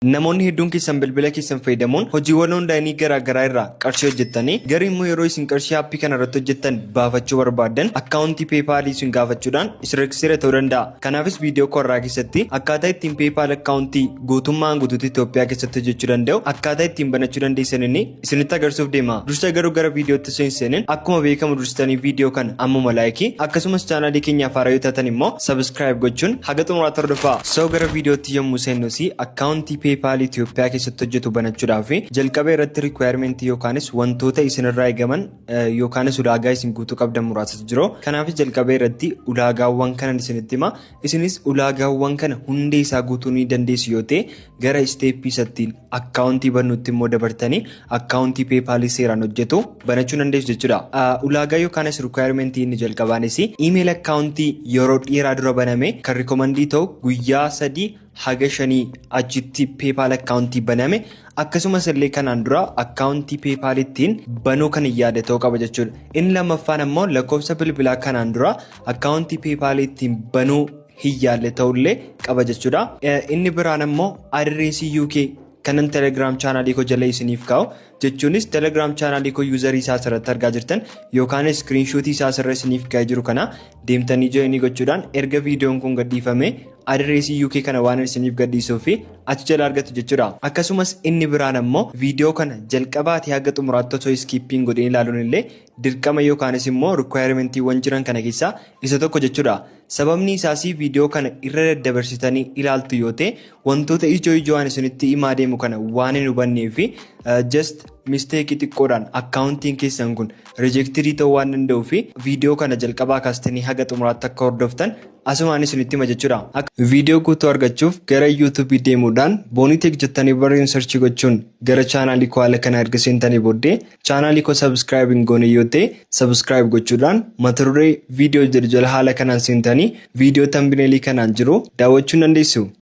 Namoonni hedduun keessan bilbila keessan fayyadamuun hojiiwwan onlaayinii garaa garaa irraa qarshii hojjettanii, garuu immoo yeroo isin qarshii aappii kana irratti hojjettan baafachuu barbaaddan akkaawuntii PayPalii isin gaafachuudhaan isin rakkiseera ta'uu danda'a. Kanaafis viidiyoo koo irraa keessatti akkaataa ittiin PayPal akkaawuntii guutummaan guutuutti Itoophiyaa keessatti hojjechuu danda'u, akkaataa ittiin banachuu dandeessan inni isinitti agarsiisuuf deema. Dursa garuu gara viidiyootti osoo hin seenin, akkuma beekamu dursitanii viidiyoo kana ammuma like, akkasumas chaanaalii keenyaaf haaraa yoo taatan immoo subscribe gochuun haga xumuraatti hordofaa. So gara viidiyootti yommuu seennus, akkaawuntii PayPal Itoophiyaa keessatti hojjetu banachuudhaaf jalqaba irratti requirement yookaanis wantoota isinirraa eegaman yookaanis ulaagaa isin guutuu qabdan muraasatu jiru. Kanaafis jalqaba irratti ulaagaawwan kanan isinitti hima. Isinis ulaagaawwan kana hundee isaa guutuu ni dandeessu yoo ta'e, gara isteeppii isattiin akkaawuntii bannuutti immoo dabartanii akkaawuntii PayPal seeraan hojjetu banachuu dandeessu jechuudha. Ulaagaa yookaanis requirement inni jalqabaanis email akkaawuntii yeroo dheeraa dura baname kan recommend ta'u guyyaa 3 haga 5 achitti PayPal akkaawuntii baname, akkasumas illee kanaan dura akkaawuntii PayPal ittiin banuu kan hin yaade ta'uu qaba jechuudha. Inni lammaffaan ammoo lakkoofsa bilbilaa kanaan dura akkaawuntii PayPal ittiin banuu hin yaalle ta'ullee qaba jechuudha. Inni biraan ammoo adireesii UK kanan Telegram chaanaalii koo jala isiniif kaa'u, jechuunis Telegram chaanaalii koo userii isaa asirratti argaa jirtan yookaan screenshotii isaa asirra isiniif kaa'ee jiru kana deemtanii joinii gochuudhaan, erga viidiyoon kun gadhiifame adireesii UK kana waan isiniif gadhiisuu fi achi jala argatu jechuudha. Akkasumas inni biraan ammoo viidiyoo kana jalqabaatii haga xumuraatti osoo skippiin godheen ilaaluun illee dirqama yookaanis immoo requirementiiwwan jiran kana keessaa isa tokko jechuudha. Sababni isaas viidiyoo kana irra daddabarsitanii ilaaltu yoo ta'e, wantoota ijoo ijoo waan isinitti himaa deemu kana waan hin hubannee fi just mistakeii xiqqoodhaan akkaawuntiin keessan kun rejected ta'uu waan danda'uu fi viidiyoo kana jalqabaa kaastanii haga xumuraatti akka hordoftan asumaan isinitti hima jechuudha. Viidiyoo guutuu argachuuf gara YouTubeii deemuudhaan Boonitek jettanii barreessuun search gochuun gara chaanaalii koo haala kana erga seentanii booddee, chaanaalii koo subscribe hin goone yoo ta'e subscribe gochuudhaan, mata duree viidiyoo jedhu jala haala kanaan seentanii viidiyoo thumbnailii kanaan jiru daawwachuu dandeessu.